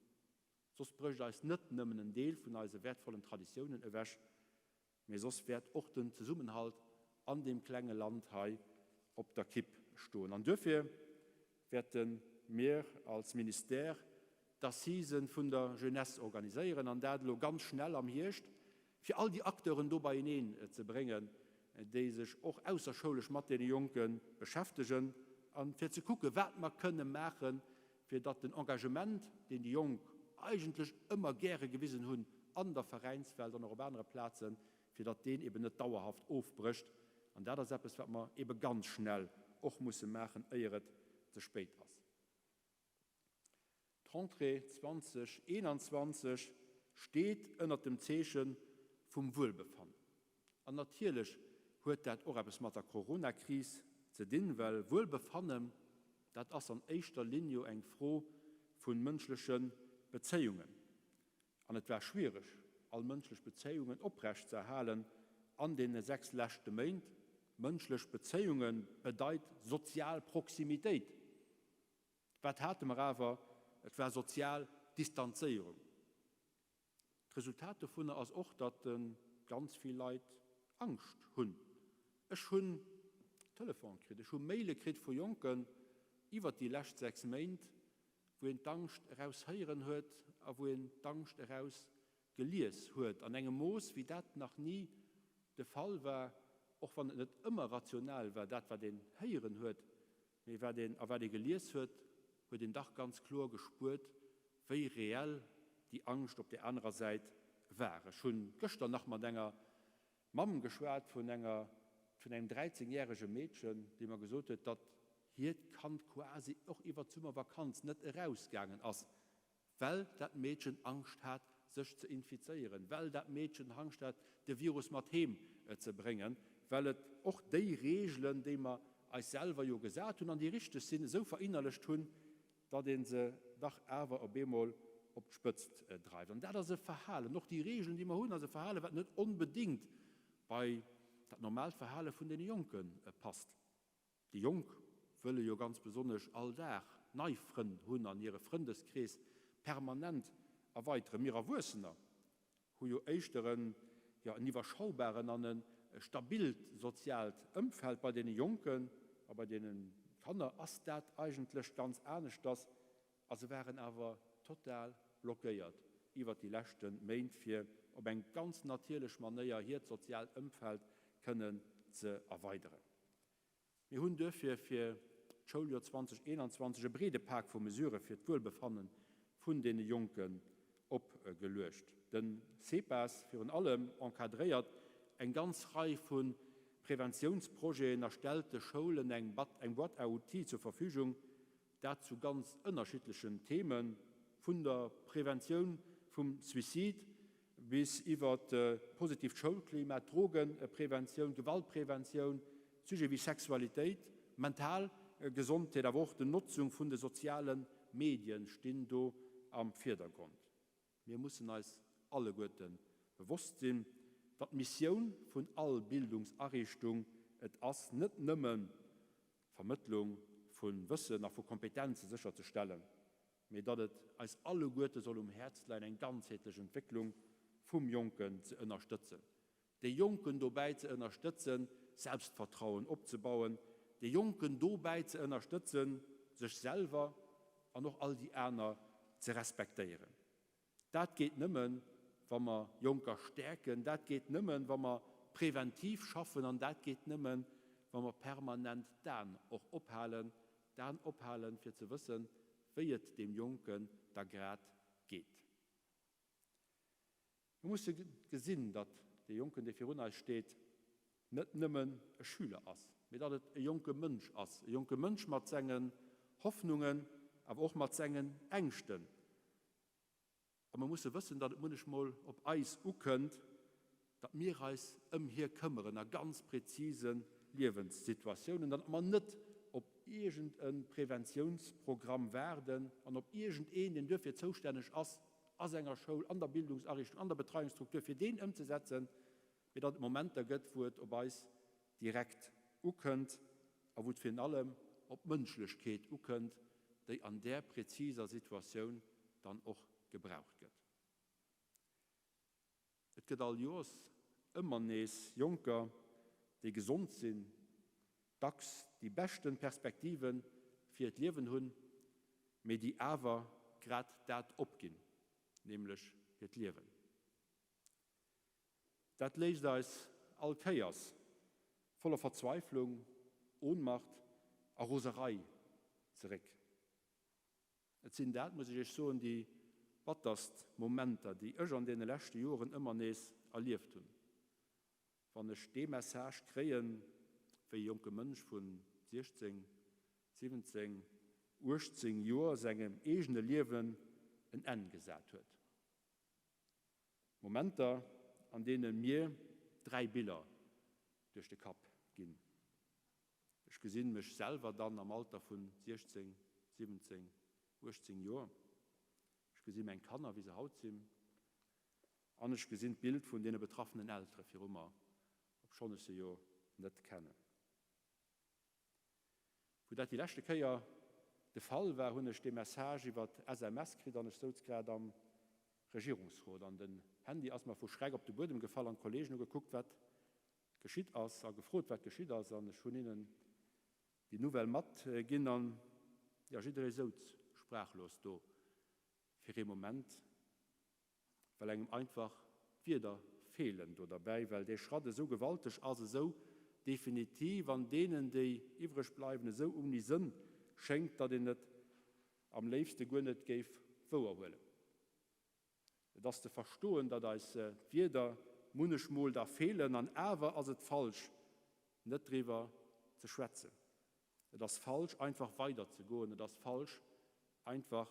Soss brécht eis net nëmmen en Deel vun eise wäertvollen Traditiounen ewech, Mee soss wäert och den Zesummenhalt an deem klenge Land hei op der Kipp stoen. An duerfir wäerte mir als Ministère d'Assisen vun der Jeunesse organiséieren, an dat elo ganz schnell am Hierscht, fir all déi Acteuren do beieneen ze bréngen, déi sech och ausserschoulesch mat deene Jonke beschäftegen, a fir ze kucken, wat mer kënne maachen, fir datt den Engagement, deen déi Jonk eigentlech ëmmer gäre gewisen hunn an der Veräinswelt an och op anere Plazen, fir datt deen eben net dauerhaft ofbrécht. An dat ass eppes, wat mer ebe ganz schnell och musse maachen, éier et ze spéit ass. D'Rentrée 2021 steet ënnert dem Zeeche vum Wuelbefannen. An natierlech huet dat och eppes mat der Coronakris ze dinn, well Wuelbefannen, dat ass an éischter Linn jo eng Fro vu mënschleche Bezéiungen. An et war schwiereg, all mënschlech Bezéiungen oprecht ze erhalen an deene 6 leschte Méint. Mënschlech Bezéiunge bedeit sozial Proximitéit. Wat hate mer awer? Et war sozial Distanzéierung. D'Resultat dovunner ass och, datt ganz vill Leit Angscht hunn. Ech hunn Telefone kritt, ech hu Maile kritt vu Jonken iwwert déi lescht 6 Méint, wou een d'Angscht eraus héieren huet a wou een d'Angscht eraus gelies huet, an engem Mooss, wéi dat nach ni de Fall war, och wann et net ëmmer rational war, dat wat een héieren huet. Mee wat een a wat ee gelies huet, huet een dach ganz kloer gespuert, wéi reell déi Angscht op där anerer Säit war. Ech hu gëschter nach mat enger Mamm geschwat vun enger, vun engem 13 järege Meedchen, déi mer gesot huet, datt hiert Kand quasi och iwwer d'Summervakanz net erausgaangen ass, Well dat Meedchen Angscht hat, sech ze infizéieren, well dat Meedchen Angscht hat, de Virus mat heem ze bréngen, well et och déi Reegelen, déi mer eis selwer jo gesat hunn an déi richteg sinn, esou verinnerlecht hunn, datt ee se dach awer op eemol op d'Spëtzt dreift. An dat ass e Verhalen, och déi Reegelen, déi mer hunn, ass e Verhalen, wat net onbedéngt bei dat normaalt Verhale vun deene Jonke passt. Déi Jonk wëlle jo ganz besonnesch all Dag nei Frënn hunn an hire Frëndeskrees permanent erweiteren. Mir Erwuessener hu jo éischter en, jo, en iwwerschaubaren an e stabilt soziaalt Ëmfeld. Bei deene Jonken a bei deene Kanner ass dat eigentlech ganz aneschters a se waren awer total blockéiert iwwert déi leschte Méint, fir op eng ganz natierlech Manéier hiert soziaalt Ëmfeld kënnen ze erweideren. Mir hunn duerfir fir d'Schouljoer 2021 e breede Pak vu Mesurë fir d'Wuelbefanne vun deene Jonken opgeluecht. De CEPAS virun allem encadréiert eng ganz Rei vu Preventiounsprojeten a stellt de Schoulen eng Boîte à outils zur Verfügung, Dat zu ganz ënnerschiddlechen Themen, vun der Preventioun vum Suicide bis iwwer positiivt Schoulklima, Drogepreventioun, Gewaltpreventioun, Sujete wéi Sexualitéit, mental Gesondheet, awer och d'Notzung vun de soziale Medien stinn do am Virdergrond. Mir mussen eis alleguerte bewosst sinn. datt d'Missioun vun all Bildungsariichtung et ass, net nëmmen d'Vermëttlung vu Wëssen a vu Kompetenze sécherzestellen, mee datt et eis alleguerte soll um Häerz leien, eng ganzheetlech Entwécklung vum Jonken ze ënnerstëtzen, de Jonken dobäi ze ënnerstëtzen, Selbstvertrauen opzebauen, de Jonken dobäi ze ënnerstëtzen, sech selwer an och all déi aner ze respektéieren. Dat geet nëmmen, wa mer Jonker stäerken, dat geet nëmmen, wa mer preventiv schaffen an dat geet nëmmen, wa mer permanent d'Aen och ophalen, d'Aen ophalen, fir ze wëssen, wéi et deem Jonken da grad geet. Mir musse gesinn, datt dee Jonken, dee virun eis steet, net nëmmen e Schüler ass, mee datt et e jonke Mënsch ass, e jonke Mënsch mat sengen Hoffnungen, awer och mat sengen Ängschten. A mer musse wëssen, datt et munnechmol op eis ukënnt, datt mir eis ëm hie këmmeren a ganz präzise Liewenssituatiounen, datt mer net op iergend e Preventiounsprogramm waarden an op iergend een, deen duerfir zoustänneg ass a senger Schoul, an der Bildungsariichtung, an der Betreiungsstruktur, fir deen ëmzesetzen, mee datt et Momenter gëtt, wou et op eis direkt ukënnt a wou et virun allem op d'Mënschlechkeet ukënnt, déi an där präziser Situatioun dann och gebraucht gëtt. Et gëtt all Joers ëmmer nees Jonker, déi gesond sinn, dacks déi beschten Perspektive fir hiert Liewen hunn, mee déi awer grad dat opginn, nämlech hiert Liewen. Dat léisst eis all Kéiers voller Verzweiflung, Ohnmacht a Roserei zeréck. Et sinn dat, muss ech Iech soen, déi batterst Momenter, déi ech an deene leschte Joren ëmmer nees erlieft hunn, wann ech dee Message kréien, wéi e jonke Mënsch vu 16, 17, 18 Joer sengem eegene Liewen en Enn gesat huet. Momenter, an deene mir 3 Biller duerch de Kapp ginn. Ech gesinn mech selwer dann am Alter vun 16, 17, 18 Joer. Ech gesi meng Kanner, wéi se haut sinn. An ech gesinn d'Bild vun deene betraffenen Eltere viru mer, obschonn ech se jo net kennen. Wou dat déi leschte Kéier de Fall war, hunn ech dee Message iwwer SMS kritt an ech souz grad am Regierungsrot an den Handy ass mer vu Schreck op de Buedem gefall an d'Kollegen hu gekuckt, wat geschitt ass a gefrot, wat geschitt ass an ech hunn hinnen déi Nouvelle matginn an, jo, jidderee souz sprachlos do fir ee Moment. Well engem einfach d'Wierder feelen do derbäi, well dee Schratt esou gewalteg ass, esou definitiv an deenen, déi iwwreg bleiwen, esou ouni Sënn schéngt, datt een et am léifste guer net géif wouerhuelen. Et ass ze verstoen, datt eis d'Wierder munnechmol da feelen, an awer ass et falsch, net driwwer ze schwätzen. Et ass falsch, einfach weider ze goen. Et ass falsch, einfach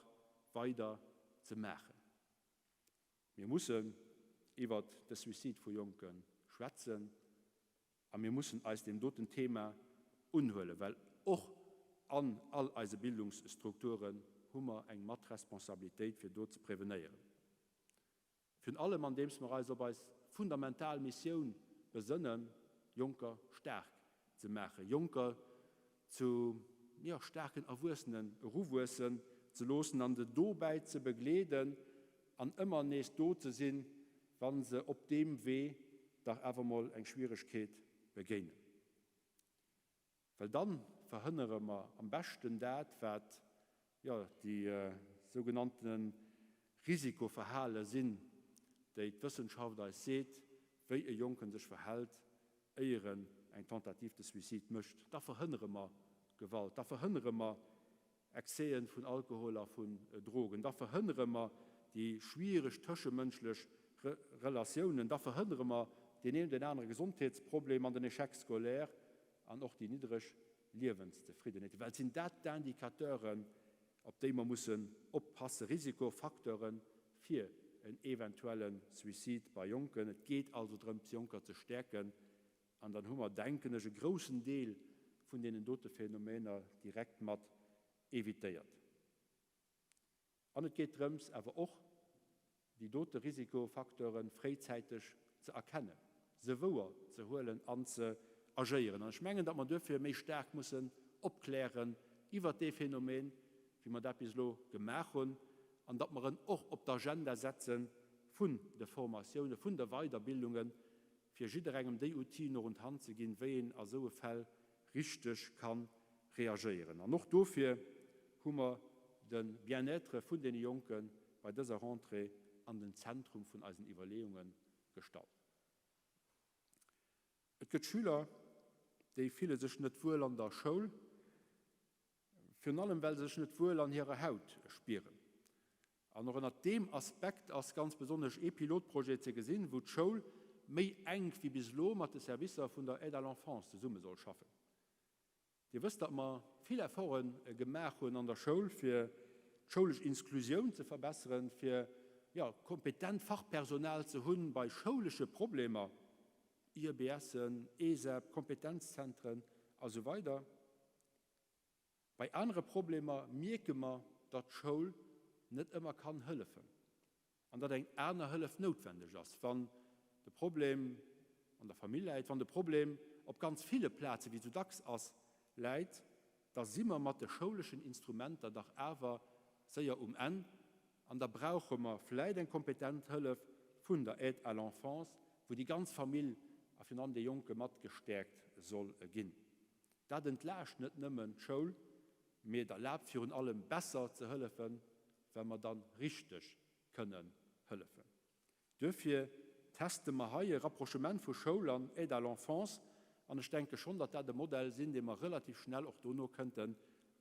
weider ze maachen. Mir mussen iwwert de Suicide vu Jonke schwätzen a mir mussen eis deem doten Thema unhuelen, well och an all eise Bildungsstrukturen hu mer eng Matresponsabilitéit, fir do ze prevenéieren. Virun allem andeems mer eis op eis fundamental Missioun besënnen, Jonker staark ze maachen, Jonker zu, jo, staarken Erwuessenen eruwuessen ze loossen an se dobäi ze begleeden an ëmmer nees do ze sinn, wa se op deem Wee dach awer mol eng Schwieregkeet begéinen. Well dann verhënnere mer am beschten dat, wat, jo, déi sougenannte Risikoverhale sinn, déi d'Wëssenschaft eis seet, wéi e Jonken sech verhält, éier en eng Tentative de suicide mécht. Da verhënnere mer Gewalt, da verhënnere mer Excèsen vun Alkohol a vun Drogen, da verhënnere mer déi schwiereg tëschemënschlech Relatiounen, da verhënnere mer deen een oder deen anere Gesondheetsproblem an den Échec scolaire an och déi niddreg Liewenszefriddenheet. Well et sinn dat d'Indicateuren, op déi mer mussen oppassen, Risikofacteure fir en eventuelle Suicide bei Jonken. Et geet also drëm, d'Jonker ze stäerken An dann hu mer, denken ech, e groussen Deel vun deenen dote Phänomener direkt mat évitéiert. An et geet drëms awer och, déi dote Risikofacteure fréizäiteg ze erkennen. se wouer ze huelen an ze agéieren. An ech mengen, datt mer duerfir méi staark mussen opklären iwwert dee Phänomen, wéi mer dat bis elo gemaach hunn, an datt mer en och op d'Agenda setze vun de Formatiounen, vun de Weiderbildungen, fir jidderengem déi Outile och un d'Hand ze ginn, wéi een a sou e Fäll richteg ka reagéieren. An och dofir hu mer de Bien-être vun deene Jonke bei dëser Rentrée an den Zentrum vun eisen Iwwerleeunge gestallt. Et gëtt Schüler, déi fille sech net wuel an der Schoul, virun allem well se sech net wuel an hirer Haut spieren. An och ënnert deem Aspekt ass ganz besonnesch ee Pilotprojet ze gesinn, wou d'Schoul méi enk wéi bis elo mat de Servicer vun der Aide à l'enfance zesumme soll schaffen. Dir wësst, datt mer vill Efforte gemaach hunn an der Schoul, fir d'schoulesch Insclusioun ze verbesseren, fir, jo, kompetent Fachpersonal ze hunn bei schoulesche Problemer, IEBSen, ESEP, Kompetenzzentren a sou weider. Bei anere Problemer mierke mer, datt d'Schoul net ëmmer kann hëllefen an datt eng aner Hëllef noutwendeg ass, wann de Problem an der Famill läit, wann de Problem op ganz ville Plazen, wéi et sou dacks ass, läit, da si mer mat de schouleschen Instrumenter dach awer séier um Enn an da brauche mer vläit eng kompetent Hëllef vun der Aide à l'enfance, wou déi ganz Famill a virun allem dee Jonke mat gestäerkt soll ginn. Dat entlaascht net nëmmen d'Schoul, mee et erlaabt virun allem besser ze hëllefen, well mer dann richteg kënnen hëllefen. Duerfir teste mer hei e Rapprochement vu Schoul an Aide à l'enfance an ech denke schonn, datt dat e Modell sinn, dee mer relativ schnell och dono kënnten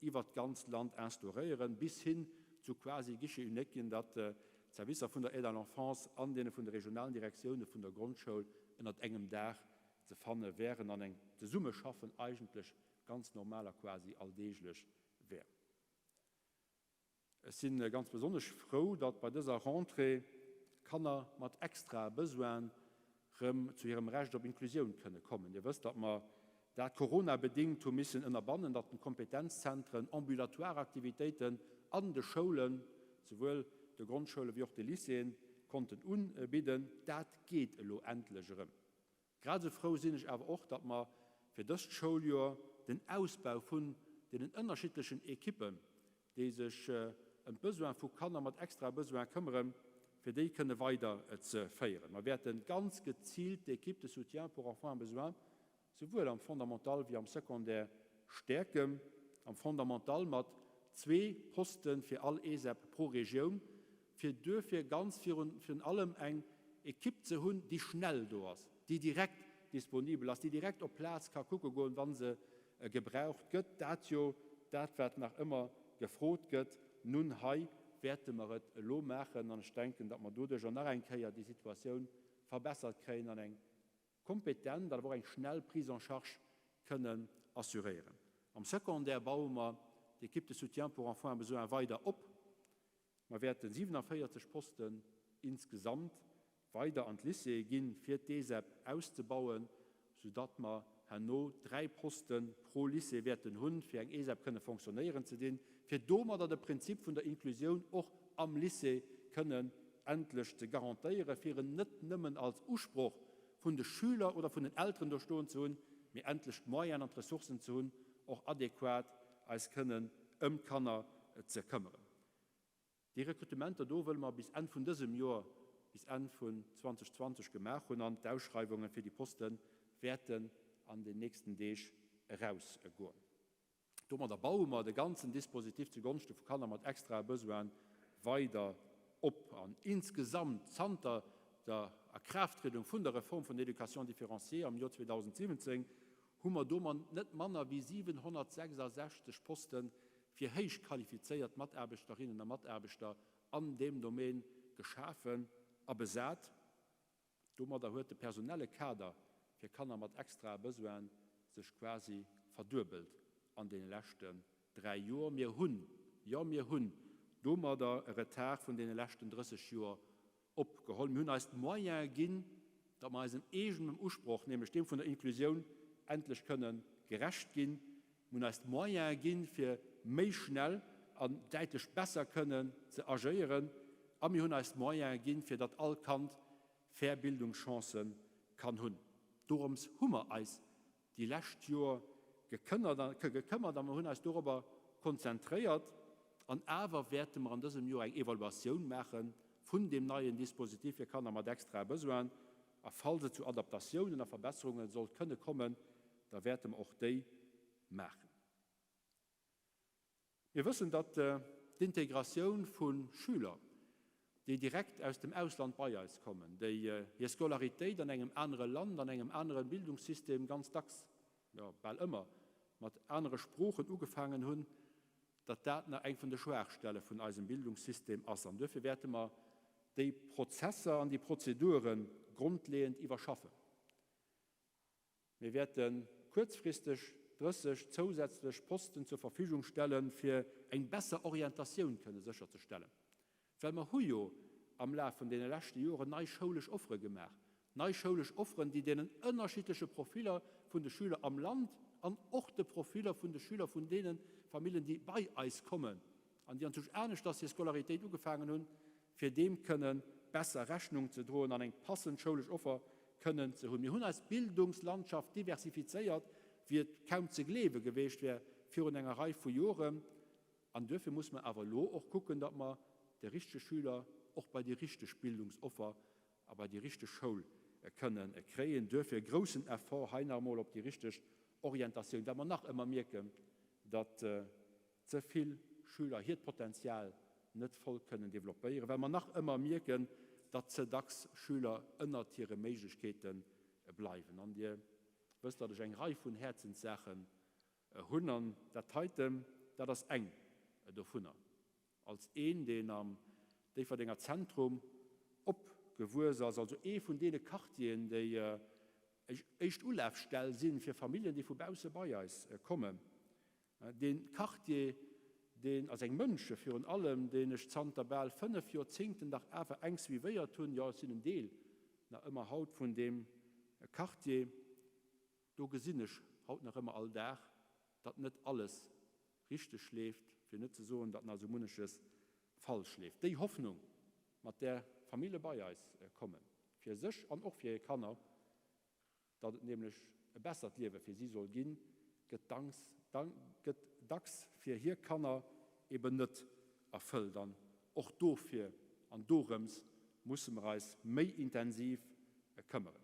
iwwert d'ganzt Land instauréieren, bis hin zu quasi Guichet uniquen, datt d'Servicer vun der Aide à l'enfance an deene vun de regionalen Direktioune vun der Grondschoul ënnert engem Daach ze fanne wären an eng Zesummeschaffen eigentlech ganz normal a quasi alldeeglech wär. Ech si ganz besonnesch frou, datt bei dëser Rentrée Kanner mat extrae Besoinen rëm zu hirem Recht op Inklusioun kënne kommen. Dir wësst, datt mer dat coronabedéngt hu missen ënnerbannen, datt den Kompetenzzentren ambulatoire Aktivitéiten an de Schoulen, souwuel de Grondschoule wéi och de Lycéeën, konnten ubidden. Dat geet elo endlech erëm. Grad esou frou sinn ech awer och, datt mer fir dëst Schouljoer den Ausbau vun deenen ënnerschiddlechen Ekippen, déi sech ëm d'Besoin vu Kanner mat extrae Besoin këmmeren, fir déi kënne weider ze féieren. Mer wäerte ganz geziilt d'Équipe de soutien pour enfants en besoin souwuel am Fondamental wéi am Secondaire stäerken, am Fondamental mat zwee Poste fir all ESEP pro Regioun, fir duerfir ganz virun virun allem eng Ekipp ze hunn, déi schnell do ass, déi direkt disponibel ass, déi direkt op d'Plaz ka kucke goen, wa se gebraucht gëtt. Dat jo dat, wat nach ëmmer gefrot gëtt. Nun, hei wäerte mer et elo maachen an ech denken, datt mer doduerjer nach eng Kéier déi Situatioun verbessert kréien an eng kompetent an awer och eng schnell Prise en charge kënnen assuréieren. Am Secondaire baue mer d'Équipe de soutien pour enfants en besoin weider op. Mer wäerte 47 Posten insgesamt weider an d'Lycéeë ginn, fir d'ESEP auszebauen, soudatt mer herno 3 Poste pro Lycée wäerten hunn, fir eng ESEP kënne fonctionnéieren ze dinn, fir domadder de Prinzip vun der Inklusioun och am Lycée kënnen endlech ze garantéieren, fir en net nëmmen als Usproch vun de Schüler oder vun den Elteren do stoen ze hunn, mee endlech d'Moyenen an d'Ressourcen ze hunn, och adequat eis kënnen ëm d'Kanner ze këmmeren. Déi Rekrutementer do wëlle mer bis Enn vun dësem Joer, bis Enn vun 2020 gemaach hunn an d'Ausschreiwunge fir déi Poste wäerten an den nächsten Deeg erausgoen. Domadder baue mer de ganzen Dispositif zu Gonschte vu Kanner mat extrae Besoine weider op. An insgesamt, zanter der Akraafttriedung vun der Reform vun der Éducation différenciée am Joer 2017, hu mer domat net manner wéi 766 Poste fir héich qualifizéiert Mataarbechterinnen a Mataarbechter an deem Domaine geschafen a besat. Domadder huet de personelle Kader fir Kanner mat extrae Besoine sech quasi verduebelt an deene leschten 3 Joer. Mir hunn, jo mir hunn domadder e Retard vun deene leschten 30 Joer opgeholl. Mir hunn eis d'Moyene ginn, datt mer eisem eegenem Usproch, nämlech deem vun der Inklusioun, endlech kënne gerecht ginn. Mir hunn eis d'Moyene ginn, fir méi schnell an däitlech besser kënnen ze agéieren. A mir hunn eis d'Moyene ginn, fir datt all Kand fair Bildungschancë kann hunn. Dorëms hu mer eis déi lescht Joer gekëmmert a mer hunn eis dorobber konzentréiert. An awer wäerte mer an dësem Joer eng Evaluatioun maache vun deem neien Dispositif fir Kanner mat extrae Besoinen. A falls et zu Adaptatiounen a Verbesserunge sollt kënne kommen, da wäerte mer och déi maachen. Mir wëssen, datt d'Integratioun vu Schüler, déi direkt aus dem Ausland bei eis kommen, déi hir Scolaritéit an engem anere Land, an engem anere Bildungssystem ganz dacks, jo bal ëmmer, mat anere Sproochen ugefaangen hunn, datt dat nach eng vun de Schwaachstelle vun eisem Bildungssystem ass. An duerfir wäerte mer déi Prozesser an déi Prozedure grondleeënd iwwerschaffen. Mir wäerte kuerzfristeg 30 zousätzlech Posten zur Verfügung stellen, fir eng besser Orientatioun kënne sécherzestellen. Well mer hu jo am Laf vun deene leschte Joren nei schoulesch Offere gemaach, nei schoulesch Offeren, déi deenen ënnerschiddleche Profiller vun de Schüler am Land an och de Profiller vun de Schüler vun deene Famillen, déi bei eis kommen an déi anzwousch aneschters hir Scolaritéit ugefaangen hunn, fir deem kënne besser Rechnung ze droen an eng passend schoulesch Offer kënnen ze hunn. Mir hunn eis Bildungslandschaft diversifizéiert, wéi et kaum ze gleewe geweecht wär virun enger Rei vu Joren. An duerfir muss mer awer elo och kucken, datt mer de richtege Schüler och bei déi richteg Bildungsoffer a bei déi richteg Schoul kënnen kréien. Duerfir e groussen Effort hei nach emol op déi richteg Orientatioun, well mer nach ëmmer mierken, datt ze vill Schüler hiert Potenzial net voll kënnen developpéieren, well mer nach ëmmer mierken, datt ze dacks Schüler ënnert hire Méiglechkeete bleiwen. An Dir wësst, datt ech eng Rei vun Häerzenssaachen hunn, an dat heiten, dat ass eng dovunner. Als een, deen am Déifferdenger Zentrum opgewuess ass, also ee vun deene Quartieren, déi éischt Ulafstell si fir Familljen, déi vu bausse bei eis kommen, Dee Quartier, deen a seng Mënsche virun allem, deen ech zanter bal 5 Joerzéngten dach awer enk suivéiert hunn, jo, ech sinn en Deel nach ëmmer haut vun deem Quartier, do gesinn ech haut nach ëmmer all Dag, datt net alles richteg leeft, fir net ze soen, datt nach esou munneches falsch leeft. Déi Hoffnung, mat där Famille bei eis kommen, fir sech an och fir hir Kanner, Datt et nämlech e bessert Liewe fir si soll ginn, gëtt gëtt dacks fir hir Kanner eben net erfëllt. An och dofir an dorëms musse mer eis méi intensiv këmmeren.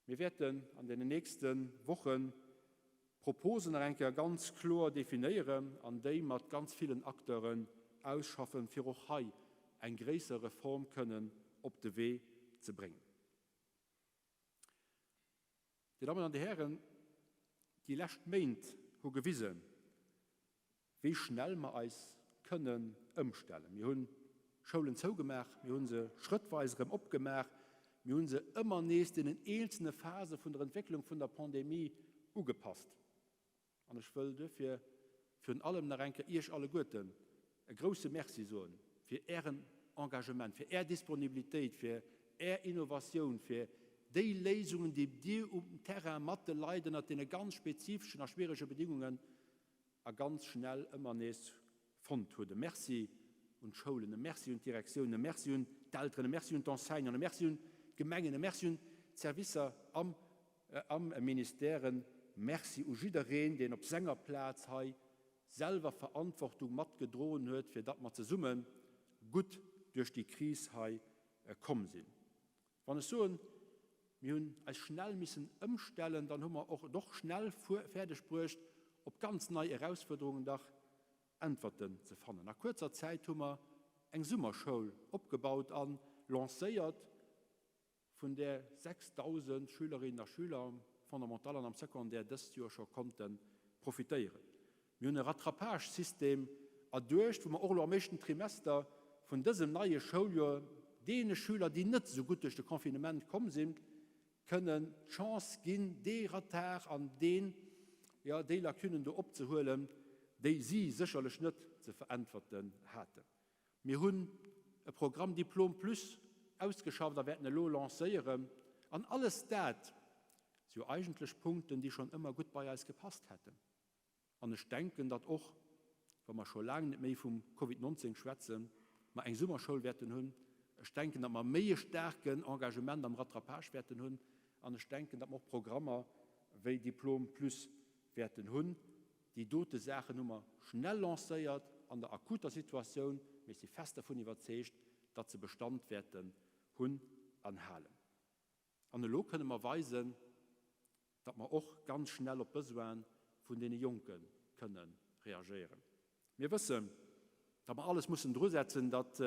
Mir wäerten an deenen nächste Wochen d'Proposen nach eng Kéier ganz kloer definéieren an déi mat ganz villen Acteuren ausschaffen, fir och hei eng gréisser Reform kënnen op de Wee ze bréngen. Dir Dammen an Dir Hären, déi lescht Méint hu gewisen, wéi schnell mer eis kënnen ëmstellen. Mir hu Schoulen zougemaach, mir hu se schrëttweis erëm opgemaach, mir hu se ëmmer nees deenen eenzelne Phase vun der Entwécklung vun der Pandemie ugepasst. An ech wëll duerfir virun allem nach eng Kéier Iech alleguerten e grouse Merci soen fir Ären Engagement, fir Är Disponibilitéit, fir Är Innovatioun, fir déi Léisungen, déi Dir um Terrain mat de Leit ënnert deene ganz spezifeschen a schwierege Bedingungen a ganz schnell ëmmer nees fonnt hutt. E Merci un d'Schoulen, e Merci un d'Direktiounen, e Merci un d'Elteren, e Merci un d'Enseignanten, e Merci un d'Gemengen, e Merci un d'Servicer am am Ministère. E Merci u jiddereen, deen op senger Plaz hei selwer Verantwortung matgedroen huet, fir datt mer zesumme gutt duerch déi Kris hei komm sinn. Wann ech soen, mir hunn eis schnell missen ëmstellen, dann hu mer och et och schnell fäerdeg bruecht, op ganz nei Erausfuerderungen dach Äntwerten ze fannen. A kuerzer Zäit hu mer eng Summerschoul opgebaut a lancéiert, vun där 6.000 Schülerinnen a Schüler am Fondamental an am Secondaire dëst Joer scho konnte profitéieren. Mir hunn e Rattrapage-System erduecht, wou mer och elo am éischten Trimester vun dësem neie Schouljoer deene Schüler, déi net esou gutt duerch de Confinement komm sinn, kënnen d'Chance ginn, dee Retard an deen, jo, déi Lacunen do opzehuelen, déi si sécherlech net ze veräntwerten haten. Mir hunn e Programm Diplôme plus ausgeschafft a wäerten elo lancéieren. An alles dat si jo eigentlech Punkten, déi schonn ëmmer gutt bei eis gepasst hätten. An ech denken, datt och, wa mer scho laang net méi vum Covid 19 schwätzen, mer eng Summerschoul wäerten hunn. Ech denken, datt mer méi e staarken Engagement am Rattrapage wäerten hunn. An ech denken, datt mer och Programmer wéi Diplom plus wäerten hunn. Déi dote Saachen hu mer schnell lancéiert an der akuter Situatioun, mee ech si fest dervun iwwerzeegt, datt se Bestand wäerten hunn an halen. An elo kënne mer weisen, datt mer och ganz schnell op d'Besoine vun deene Jonke kënne reagéieren. Mir wëssen, datt mer alles mussen drusetzen, datt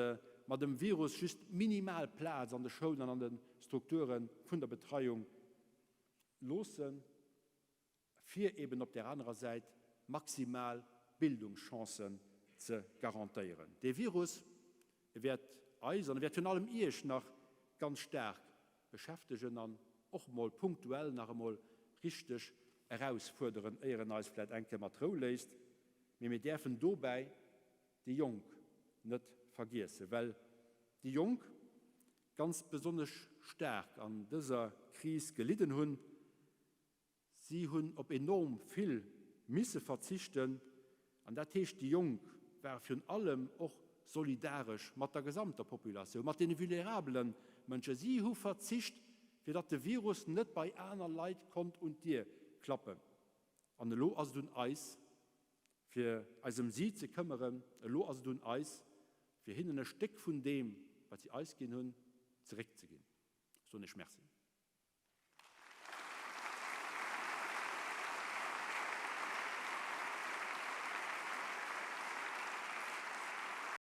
mer dem Virus just minimal Plaz an de Schoulen an an de Strukture vun der Betreiung loossen, fir eben op där anerer Säit maximal Bildungschancen ze garantéieren. Dee Virus, e wäert eis an e wäert virun allem Iech nach ganz staark beschäftegen an och mol punktuell nach emol richteg erausfuerderen, éier en eis vläit eng Kéier mat Rou léisst. Mee mir däerfen dobäi déi Jonk net vergiessen, well déi Jonk ganz besonnesch staark an dëser Kris gelidden hunn. Si hunn op enorm vill misse verzichten, an dat heescht, déi Jonk ware virun allem och solidaresch mat der gesamter Populatioun, mat deene vulnerabele Mënschen. Si hu verzicht, fir datt de Virus net bei aner Leit konnt un d'Dier klappen. An elo ass et un eis, fir eis ëm si ze këmmeren. Elo ass et un eis, fir hinnen e Stéck vun deem, wat si eis ginn hunn, zeréckzeginn. Ech soen Iech Merci.